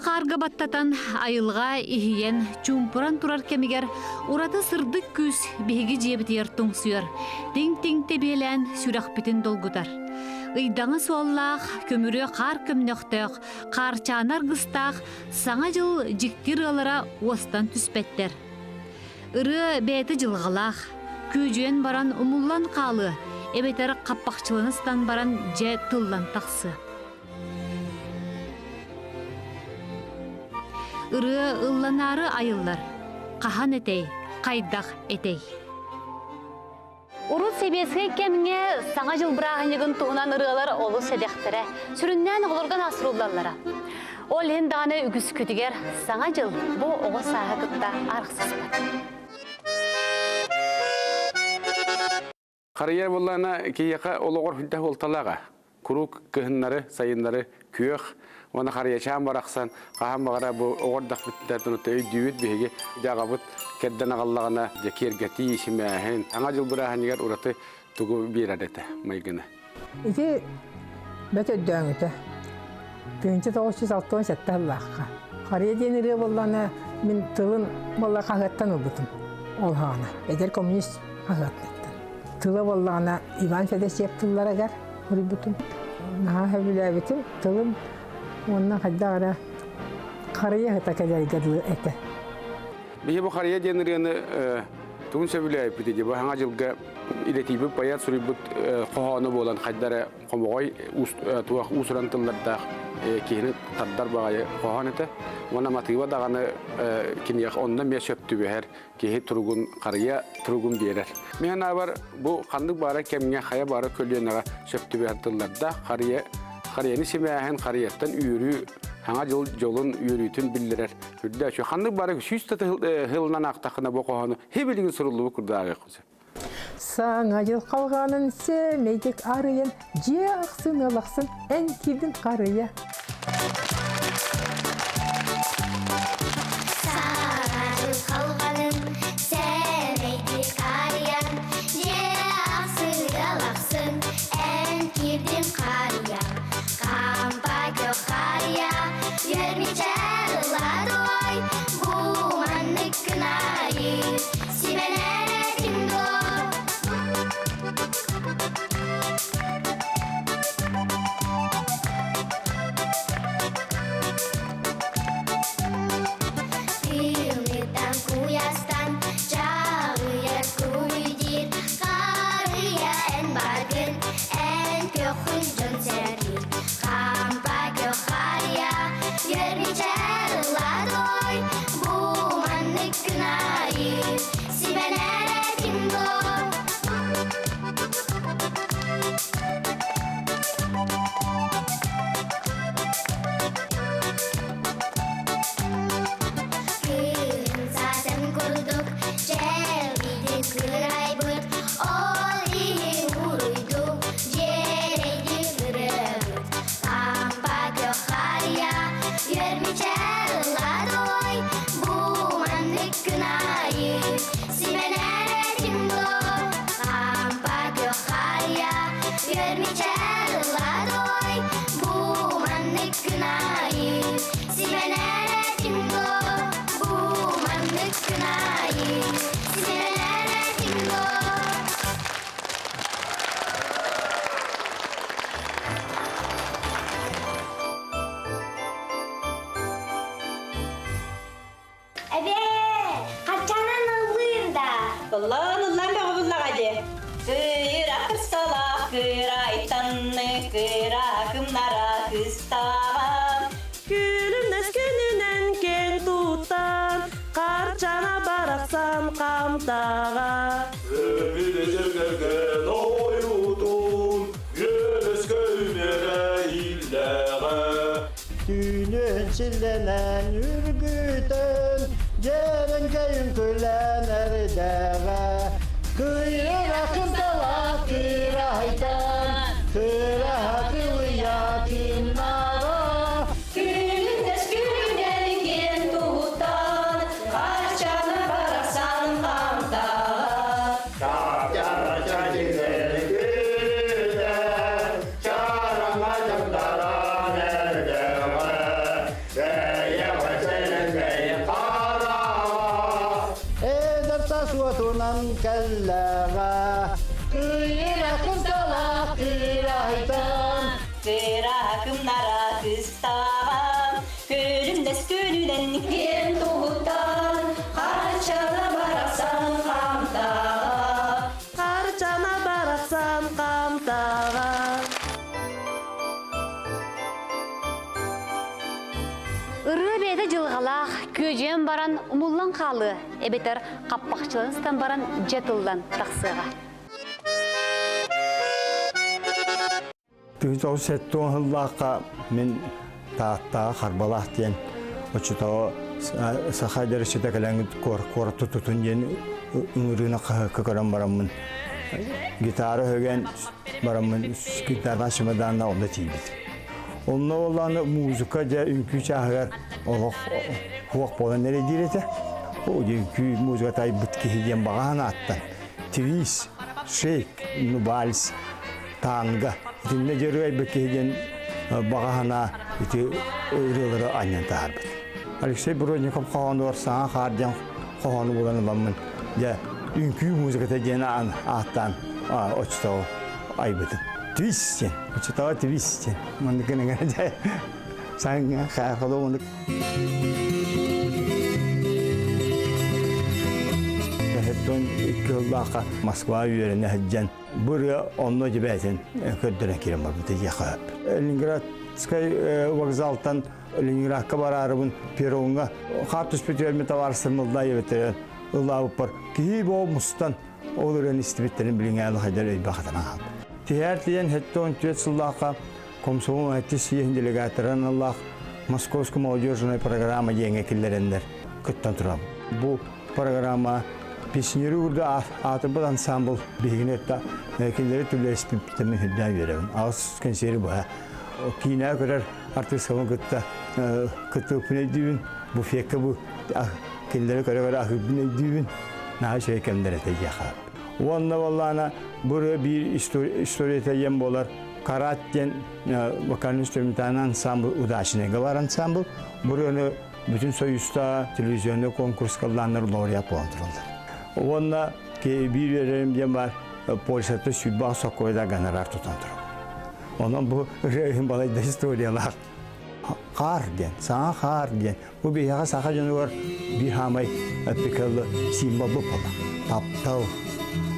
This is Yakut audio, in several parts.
хаарга баттатан, айылҕа иһийэн, чуумпуран турар кэмигэр ураты сырдык күүс биһиги дьиэбитигэр тоҥсуйар, тиҥ-тиҥ тэбиэлээн сүрэхпитин долгутар. Ыйдаҥа суоллаах, көмүрүө хаар көмнөхтөөх, хаарчаана аргыстаах Саҥа дьыл дьикти ырыалара уостан түспэттэр. Ырыа бэйэтэ дьылҕалаах, күөдьүйэн баран умуллан хаалыа, эбэтэр хаппахчылана сытан баран дьэ тыллан тахсыа. Ырыа ылланаары айыллар. Хаһан этэй, хайдах этэй? Урут сэбиэскэй кэмҥэ Саҥа дьыл бырааһынньыгын туһунан ырыалар олус сэдэхтэрэ, сүрүннээн оҕолорго насруллаллара. Ол иһин даҕаны үгүскүтүгэр Саҥа дьыл бу оҕо сааһы кытта арахсыспат. Харыйа буоллаҕына киһиэхэ олоҕор хүнтэх уолталааҕа. Куруук кыһыннары, сайыннары күөх уонна харыйачаан барахсан хаһан баҕара бу оҕордохпутуттан өйдүүбүт биһиги дьаҕабыт кэрдэн аҕаллаҕына дьэ киэргэтии, симээһин, Саҥа дьыл бырааһынньыгар ураты тугу биэрэр этэ майгыны. Ити бэт өйдөөҥүтэ. 1967 сыллаахха. Харыйа диэн ырыа буоллаҕына мин тылын буолла хаһыаттан ылбытым. Ол хаана. Эдэр коммунист хаһыаттан. Тыла буоллаҕына Иван Федосеев тылларыгар суруйбутум. Наһаа сөбүлээбитим тылым уонна хайдах эрэ харыйа сыта кэлэргэ дылы этэ. Биһи бу харыйа диэн ырыаны тугун сөбүлээбиппит ити бу саҥа дьылга идэтийбит поэт суруйбут хоһооно буолан хайда эрэ хомоҕой туох уусуран тыллардаах киһини тардар баҕайы хоһоон этэ. Уонна матыыба даҕаны киниэхэ онно эмиэ сөп түбэһэр киһи туругун харыйа туругун биэрэр. Мин санаабар бу ханнык баара кэмҥэ хайа баара көлүөнэҕэ сөп түбэһэр тыллардаах харыйа харыйаны симээһин харыйаттан үөрүү саҥа дьыл дьолун үөрүүтүн биллэрэр үрдээччи ханнык баара сүүс да сылынан аахтаххына бу хоһоону хибилигин суруллубут курдук ааҕыаххын сөп. Саҥа дьыл халҕанын сэмэйдик арыйан, дьиэ ахсын ылахсын эн киирдин харыйа. Саҥа дьыл халҕанын сэмэйдик арыйан, дьиэ ахсын ылахсын эн киирдин харыйа. Хампа көх харыйа, үөр-мичээр ылла туой, бу маннык күн аайы симэнэр этим дуо? Тыыныттан куйастан чаҕыйар куйдиир, харыйа эн баргын, эн көххүн дьон сэргиир. Хампа көх харыйа, үөр-мичээр ылла туой, бу маннык күн аайы симэнэр этим дуо? Кыһын саатын курдук чэлгийдик кырайбыт, ол иһин уруйдук дьиэрэйдик ырыабыт. Хампа көх харыйа, үөр-мичээр ылла туой, бу маннык күн аайы симэнэр этим дуо? Хампа көх харыйа, үөр-мичээр ылла туой, бу маннык күн аайы симэнэр этим дуо? Бу маннык күн аайы симэнэр этим дуо? Эбээ, хаччанан ыллыыр да. Ыллаан ыллаан бөҕө буллаҕа дии. Кыыра кырсалаах кыырайтанны кыыра кымнара кыстаҕа. Күлүмнэс күнүнэн киэҥ туттан, Харчана барахсан хамтаҕа. Өмүрү дьэргэргэн ойуутун, Үөлэскэ үнэрэ иллэҕэ. Түүнүн силлэнэн үргүтэн, Дьэрэҥкэйин күлэн эрдэҕэ. Кыйыра кынтала кыырайтан, Кыраһа кылыйа кыннаҕа. Күлүмнэс күнүнэн киэн туттан, Харчана барахсан хамтаҕа. Чараҥа дьахтаран эрдэҕэ. Кыстанан кэллэҕэ Кыйыра кымсалаах кыырайтан Кыра кымнара кыстаҕа Күлүмнэс күнүнэн киэн туһуттан Харчана барахсан хамтаҕа Харчана барахсан хамтаҕа Ырыа бэйэтэ дьылҕалаах, күөдьүйэн баран умуллан хаалыа, эбэтэр хаппахчылан сытан баран дьэ тыллан тахсыаҕа. 1970 сыллаахха мин Тааттаҕа Харбалаах диэн оччотооҕу саха дэрисчитэ кэлэн куорат тутутун диэн ыҥырыыны хаһыакка көрөн бараммын гитара өһөгөн бараммын гитарнаах чемоданна онно тиийбит. Онно буоллаҕына музыка дьэ үҥкүү чааһыгар олох хуох буолан эрэйдиир этэ. Оо дьэ үҥкүү музыката айбыт киһи диэн баҕа санааттан твист, шейк, ну вальс танго. Итиннэ дьоруойбут киһи диэн баҕа санаа ити ырыалары анньан таһаарбыт. Алексей Бродников хоһоонугар саҥа хаар диэн хоһоону булан ыламмын, дьэ, үҥкүү музыката диэн ааттаан оччотооҕу айбытым. Твист диэн, оччотооҕу твист диэн. Маннык гынан дьэ, саҥа хаархалыы оннук. Хэттон икки сыллаахха Москва үөрэнэ сылдьан Бу ырыа онно дьибээтин көрдөрөн киирэн барбыта диэххэ сөп. Ленинградскай вокзалтан Ленинградка бараарыбын перроҥҥа хаар түспүтүгэр мин табаарыстарым ыллаа эбэтэр ыллаабыппар киһи боо мустан ол ырыаны истибиттэрин билиҥҥэ хайдар өйбөхатан хаалбыт. Тиһээр тиийэн 74 сыллаахха комсомол сэттис съеһин делегаттарын аналлаах Московская молодежная программа диэҥҥэ киллэрэннэр кыттан турабын. Бу программа пенсионеры урда аатырбыт ансамбл биһигини ытта кинилэри түлэспиппитин үрдээн үөрэбин. Аҕыс кэнсиэри быһа киинэ көрөр артыыскабын кытта кыттыыппын өйдүүбүн, буфекка бу кинилэри көрө-көрө аһыырбын өйдүүбүн. Наһаа үчүгэй кэмнэр этэ диэхэ. Уонна буоллаана бу ырыа биир историята диэн буолар Карат диэн вокально-инструментальный ансамбль удачныйга бар ансамбл. Бу ырыаны бүтүн Союзта телевизионный конкурска ыллааннар лауреат буолан тураллар. Уонна биир үөрэрим диэн бар Польшата сүүрбэх соккойда гонорар тутан турар. Онон бу ырыа иһин балайда историялаах. Хаар диэн, саҥа хаар диэн. Бу биһиэхэ саха дьонугар биир хаамай эпикалы символ буолла. Таптал,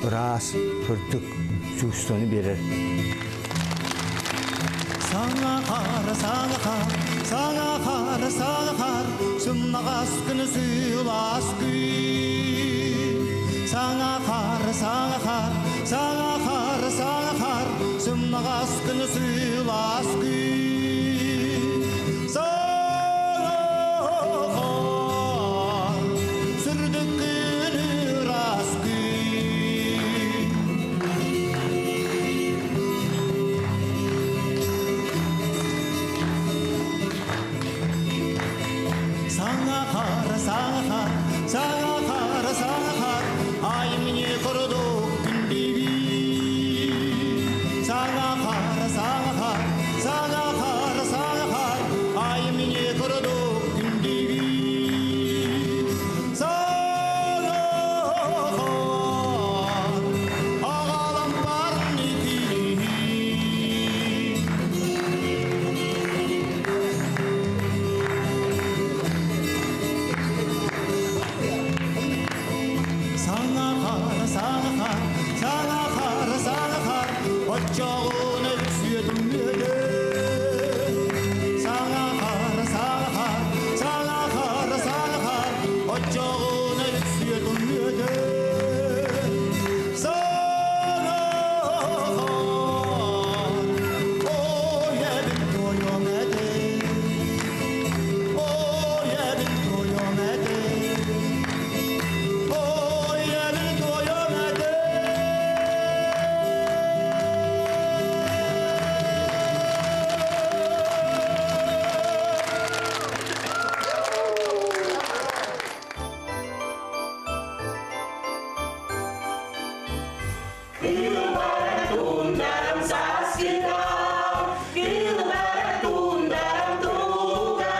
ыраас, сырдык чувствоны биэрэр. Саҥа хаар, саҥа хаар, саҥа хаар, саҥа хаар, сымнаҕас күн сылаас күн. Саҥа хаар, саҥа хаар, саҥа хаар, саҥа хаар, сымнаҕас күн сылаас күн. Саҥа хаар, сүрдүк күн ыраас күн. Саҥа хаар, саҥа хаар, саҥа хаар, саҥа хаар, айымньы курдук күндүбүт. Саҥа хаар, саҥа хаар, саҥа хаар, саҥа хаар, айымньы курдук күндүбүт. Саҥа хаар, аҕалан барни киһи. Саҥа хаар, саҥа хаар, саҥа хаар, саҥа хаар, оччоҕун өксүөтүм үөдэ. Саҥа хаар, саҥа хаар, саҥа хаар, саҥа хаар, оччоҕун өксүөтүм үөдэ. Саҥа хаар, ой эбит тойон этэ, ой эбит тойон этэ. Ой эбит тойон этэ. Кылбара саскыта, кылбара тундарам туга.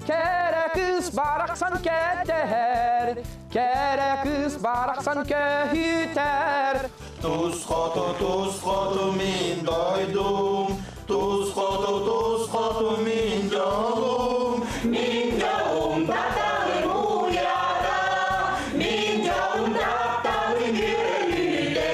Кэрэ кыыс барахсан кэтэһэр, кэрэ кыыс кыыс барахсан көһүтэр. Тус хоту, тус хоту мин дойдум, тус хоту, тус хоту мин дьолум, мин дьолум тапталым уйата, мин дьолум тапталым үөрүүтэ.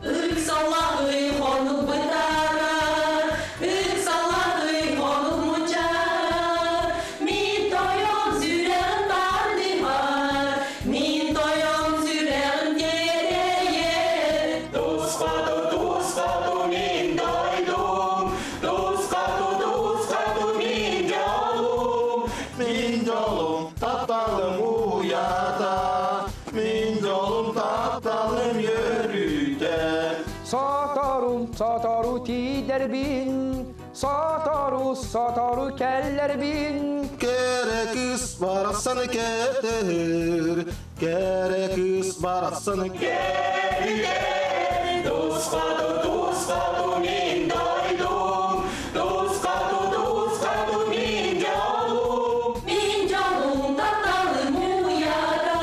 Ыксалаһыы хонук бытаарар, ыксалаһыы хонук мунчаарар, мин тойон сүрэҕим тардыһар, мин тойон сүрэҕим тиэтэйэр. Тус хоту, тус хоту мин дойдум, тус хоту, тус хоту мин дьолум, мин дьолум тапталым уйата, мин дьолум тапталым үөрүүтэ. Сотору, сотору тиийдэрбин, сотору, сотору кэллэрбин. Кэрэ кыыс барахсаны кэтэһэр, кэрэ кыыс барахсаны кэтэһэр. Тус хоту, тус хоту мин дойдум, тус хоту, тус хоту мин дьолум. Мин дьолум тапталым уйата.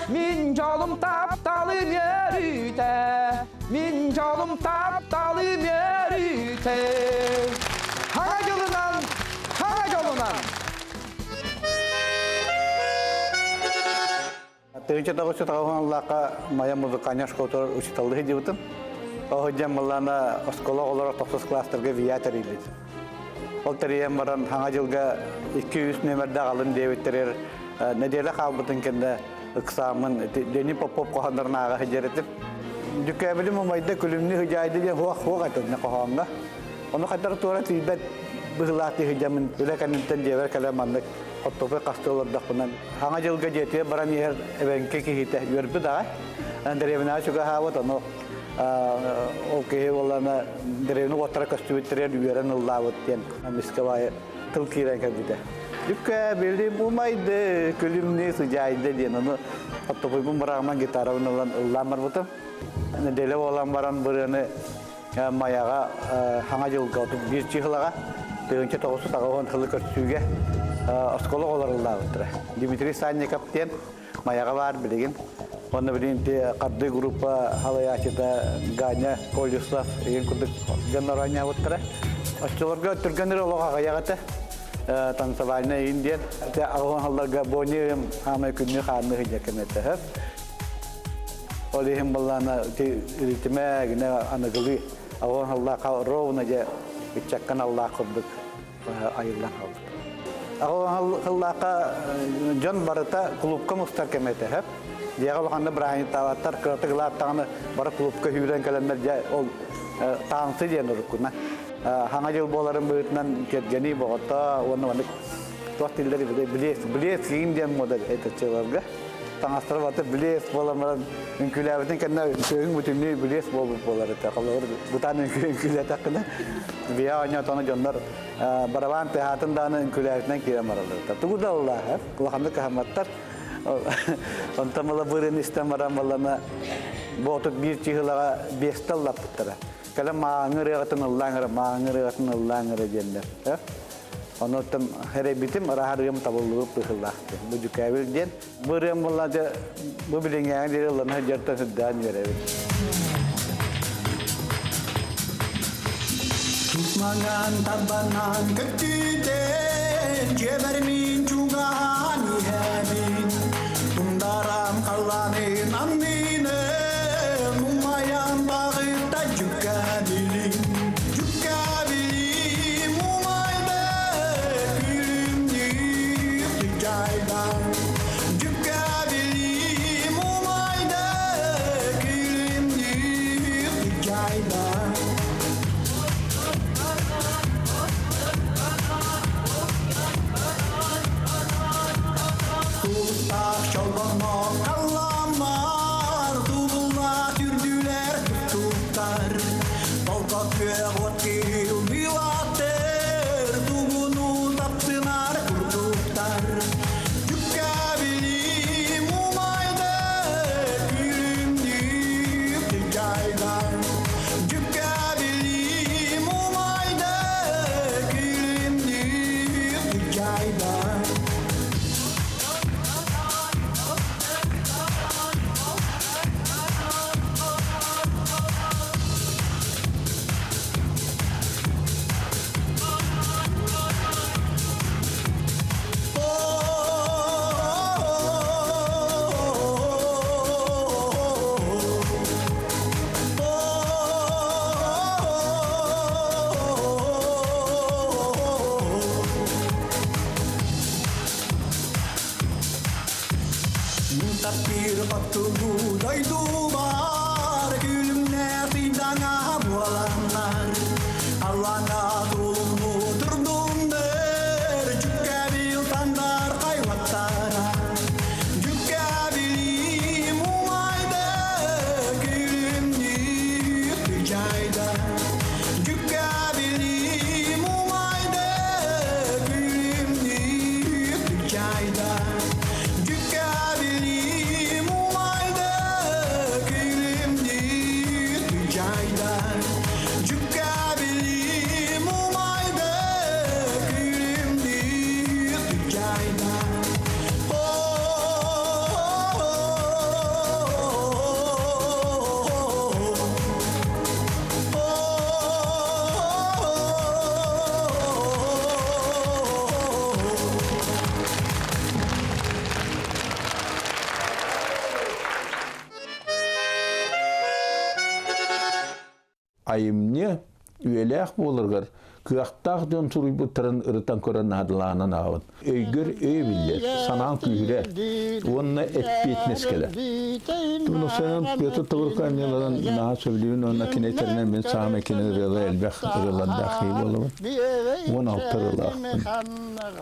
Мин дьолум тапталым үөрүүтэ, мин дьолум тапталым үөрүүтэ. Хаҥа дьолунан, хаҥа дьолунан. Тыһыынча тоҕус Майа музыкальнай школатыгар учууталлыы сылдьыбытым. Ол сылдьан былаана оскуола оҕолоро тохсус класстарга ВИА тэрийбит. Ол тэрийэн баран саҥа дьылга 2-3 нүөмэрдээх алын диэбиттэригэр нэдиэлэ хаалбытын кэннэ ыксааммын Леонид Попов хоһооннорун ааҕа сылдьар этим. Дьүкээбилим умайда күлүмнүү сыдьаайда диэн хуох хуох этэ хоһооҥҥо. Ону хайдах туора тиийбэт быһыылаах сылдьаммын үлэ кэнниттэн дьиэбэр кэлэн маннык Оттоппой хасты олордохпунан Хаҥа дьылга дьиэтигэр баран иһэр эбэҥки киһитэ үөрбүт аҕай. Дэриэбинэҕэ чугаһаабыт, ону ол киһи буоллаҕына дэриэбинэ уоттара көстүбүттэригэр үөрэн ыллаабыт диэн эмискэ баайы тыл киирэн кэлбитэ. Бүккэ билим умайды, күлүмнүү сыдьаайда диэн ону оттоппойбун быраҕыман гитарабын ылан ыллаан барбытым. Нэдиэлэ буолан баран бырыаны Майаҕа Хаҥа дьылга 31 чыһылаҕа 1990 сылы көрсүүгэ оскуола оҕолор ыллаабыттара. Дмитрий Санников диэн Майаҕа баар билигин. Онно билигин хардыы группа халайааччыта Ганя Колесов деген курдук дьоннор оонньообуттара. Оччолорго түргэн эрэ олох аҕыйах этэ. Танцевальный иин диэн. Аҕыһын халларга Бони хаамай күннүү хаанныы сылдьар кэм этэ. Ол иһин баллаана ритмэ гинэ аныгылыы аҕыһын халлаахха ровно дьэ ыччаккан аллаах курдук айыллан хаалбыт. Аҕыһын халлаахха дьон барыта клубка мустар кэмэ этэ. Дьиэҕэ улаханнык бырааһынньыктаабаттар, кыратык ылааттаҕына бары клубка сүүрэн кэлэннэр дьэ ол таансы диэн уруккуна. Хаҥа дьыл буоларын быһыытынан кэргэнии боҕото уонна маннык туох дииллэр блеск, блеск иин диэн мода этаччыларга. Таҥастара бата блеск буолан баран үҥкүүлээбитин кэннэ көһүҥ бүтүннүү блеск буолбут буолар этэ. Холобур, бытаан үҥкүүлээтэххинэ бийэ оонньоотоно дьоннор барабан тыаһаатын даҕаны үҥкүүлээбитинэн киирэн бараллар. Тугу да ылла, улаханнык кыһамматтар. Онтон мала бырын истэн баран баллана бу 31 чыһылаҕа биэстэ ыллаппыттара. Кэлэн мааҥы ырыаҕытын ыллааҥ эрэ, мааҥы ырыаҕытын ыллааҥ эрэ диэннэр. Онуттан эрэйбитим, ыраһарыам табыллыбыт быһыылаах диэн. Бу дьүкээбил диэн. Бу ырыам буолла дьэ, бу билиҥҥээҥи диэри ыллана сылдьартан сүрдээн үөрэбин. Тутмаҥан табанан көттүтэн, дьиэбэр мин чугаһаан иһэбин. Тундарам халлаанын аннынан, умайан баҕыта дьүккэбилим. Дьүккэбилим умайда, күлүмнүүр дьайда. Дьүккэбилим умайда, күлүмнүүр дьайда. Мин таптыыр хотугу дойдубар күлүмнээх ыйдаҥа буоланнар Аллаҥа тулумну турдуннар Дьүккэбил тандар хайваттара Дьүккэбилим умайды Күлүмнүү тыдьайда Дьүккэбилим умайды Күлүмнүү тыдьайда Дьүккэбилим умайды Күлүмнүү тыдьайда Дьүккэбилим умайды Күлүмнүү тыдьайда Айымньы үйэлээх буоларыгар кыахтаах дьон суруйбуттарын ырытан көрөн наадалаанан ааҕын. Өйгөр өй биллэр, санаан күүһүрэр уонна эппиэтинэс кэлэр. Тунусанан Петр Тобурканньаларын наһаа сөбүлүүбүн уонна кини этэринэн мин саамай кини ырыалар элбэх ырыалардаах киһи буолабын. 16 ырыалаахпын.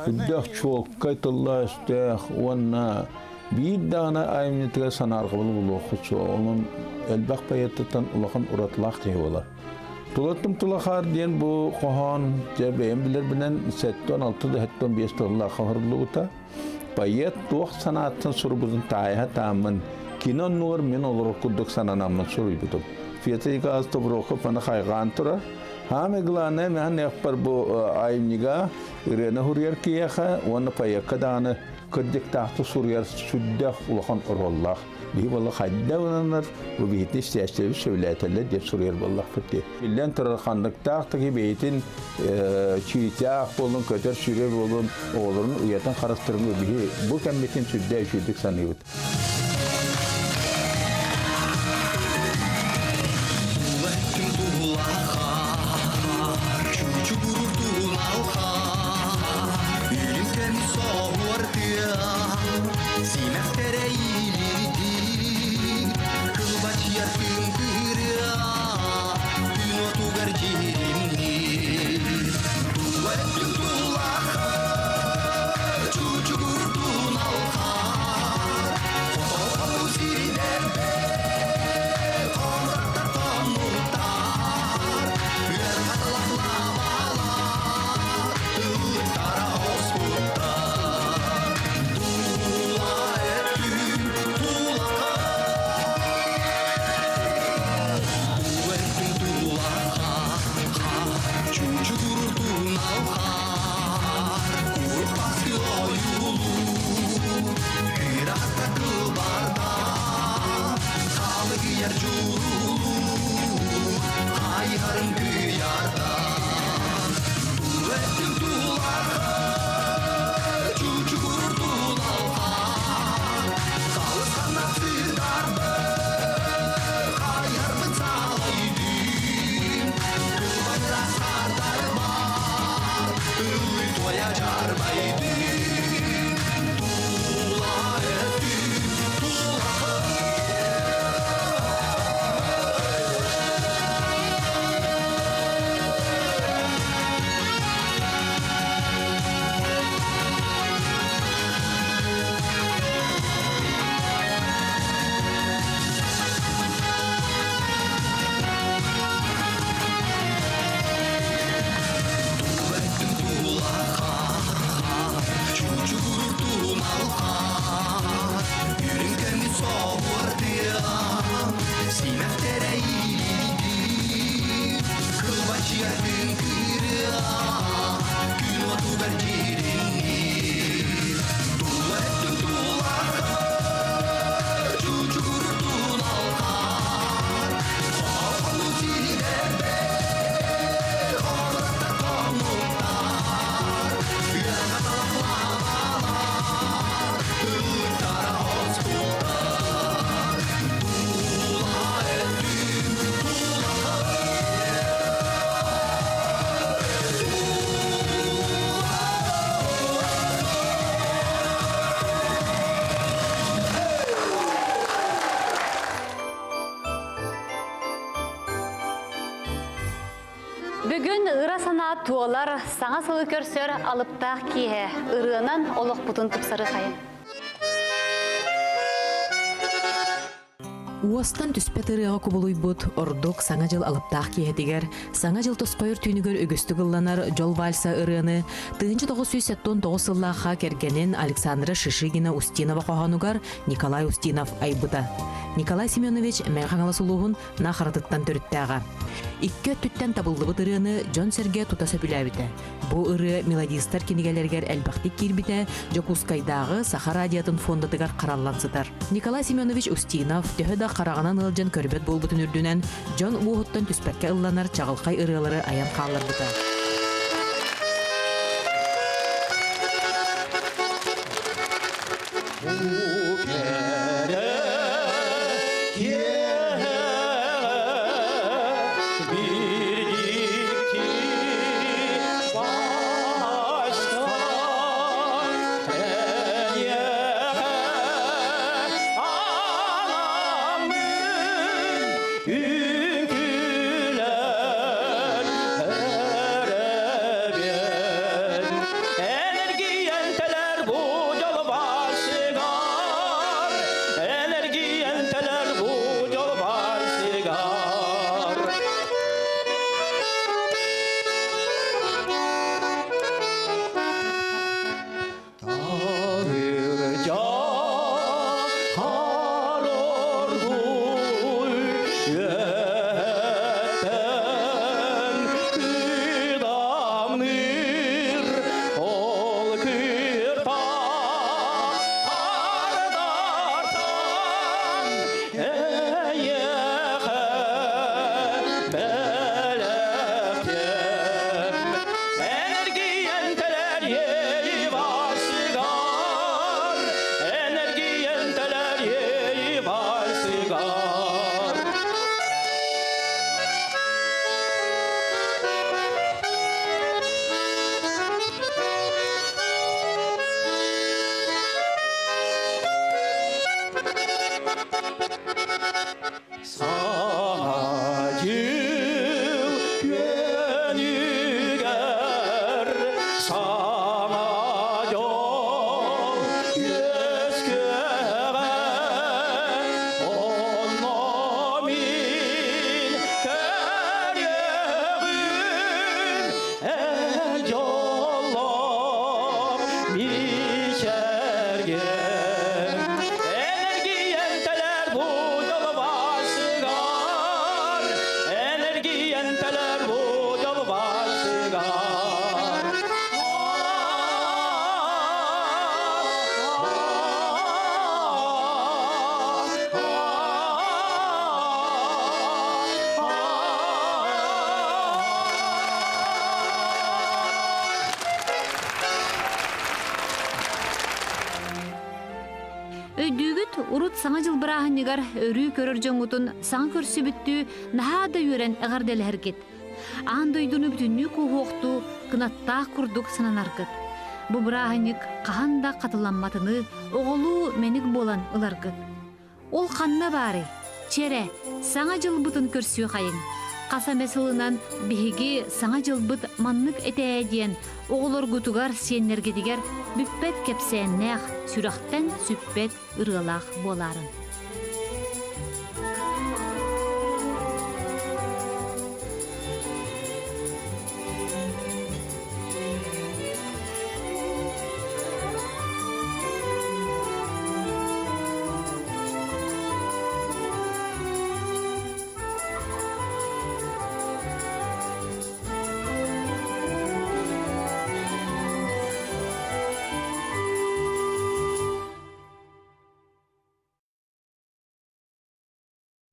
Үрдээх чуолкай тыллаах-өстөөх уонна биир даҕаны айымньытыгар санаарҕабылы булуоххут суоҕа. Онон элбэх поэттан улахан уратылаах киһи буолар. Тулаттым тулахаар диэн бу хоһоон дьэ бэйэм билэрбинэн 76 да 75 тыллаах оһоруллубута. Поэт туох санааттан суруйбутун таайа тааммын, кино оннугар мин олорор курдук сананаммын суруйбутум. Петр Николаевич Тобуроков маны хайҕаан турар. Хаамай главное миһан яхпар бу айымньыга ырыаны суруйар киһиэхэ уонна поэкка даҕаны кырдьыктаахтык суруйар сүрдээх улахан оруоллаах. Биһи буолла хайда ылынар, бу биһитин истээччилэри сөбүлээтэллэр диэн суруйар буоллахпыт дии. Биллэн турар ханныктаах да киһи бэйэтин чыычаах буолун, көтөр сүүрэр буолун, оҕолорун уйатын харыстырын биһи бу кэммитин сүрдээх үчүгдүк саныыбыт. Бүгүн ыра санаа туолар, саҥа сылы көрсөр алыптаах киэһэ ырыанан олохпутун тупсары хайын. Уостан түспэт ырыаҕа кубулуйбут ордук Саҥа дьыл алыптаах киэһэтигэр, Саҥа дьыл тосхойор түүнүгэр үгүстүк ылланар Дьол вальса ырыаны 1979 сыллаахха кэргэнин Александра Шишигина-Устинова хоһоонугар Николай Устинов айбыта. Николай Семенович Мэҥэ Хаҥалас улууһун Нахаратыттан төрүттээҕэ. Икки өттүттэн табыллыбыт ырыаны дьон-сэргэ тута сөбүлээбитэ. Бу ырыа мелодистар кинигэлэригэр элбэхтик киирбитэ, Дьокуускайдааҕы Саха радиотын фондатыгар хараллан сытар. Николай Семенович Устинов төһө да хараҕынан ыалдьан көрбөт буолбутун үрдүнэн, дьон уоһуттан түспэккэ ылланар чаҕылхай ырыалары айан хаалларбыта. Өйдүүгүт, урут Саҥа дьыл бырааһынньыгар өрүү көрөр дьоҥҥутун саҥа көрсүбүттүү наһаа да үөрэн эҕэрдэлэһэргит. Аан дойдуну бүтүннүү кууһуохтуу кынаттаах курдук сананаргыт. Бу бырааһынньык хаһан да хатыламматыныы оҕолуу мэник буолан ыларгыт. Ол ханна баарый? Чэрэ, Саҥа дьылбытын көрсүөхайыҥ. Хас эмэ сылынан биһиги Саҥа дьылбыт маннык этээ диэн оҕолоргутугар, сиэннэргитигэр бүппэт кэпсээннээх, сүрэхтэн сүппэт ырыалаах буолаарын.